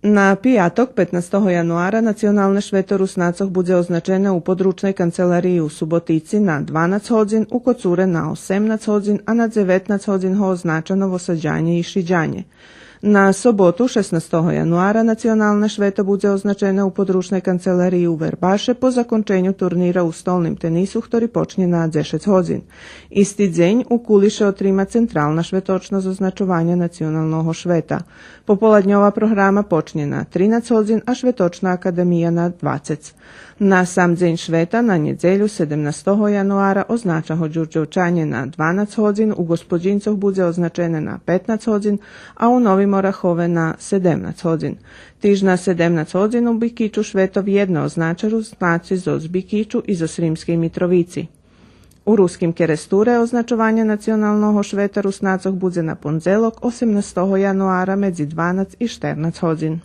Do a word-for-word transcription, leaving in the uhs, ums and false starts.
На пияток, петнастого януара, националне швето Руснацох будзе означене у Подручней канцелариї у Суботици на дванац годзин, у Коцуре на осемнац годзин, а на дзеветнац годзин го означано во Садянє и Шидянє. На соботу, шеснастого януара, националне швето будзе означене у Подручней канцелариї у Вербаше по законченю турнира у столним тенису, хтори почнє на дзешец годзин. Исти дзень у Кули ше отрима централна шветочносц означованя националного швета. Пополадньова програма почнє на тринац годзин, а Шветочна академия на двацец. На сам Дзень швета, на нєдзелю, седемнастого януара, означа го Дюрдьовчанє на дванац годзин, у Ґосподїнцох будзе означене на петнац годзин, а у Новим Орахове на седемнац годзин. Тиж на седемнац годзин у Бикичу швето вєдно означа Руснаци зоз Бикичу и зоз Сримскей Митровици. У Руским Керестуре означованє националного швета Руснацох будзе на пондзелок, осемнастого януара, медзи дванац и штернац годзин.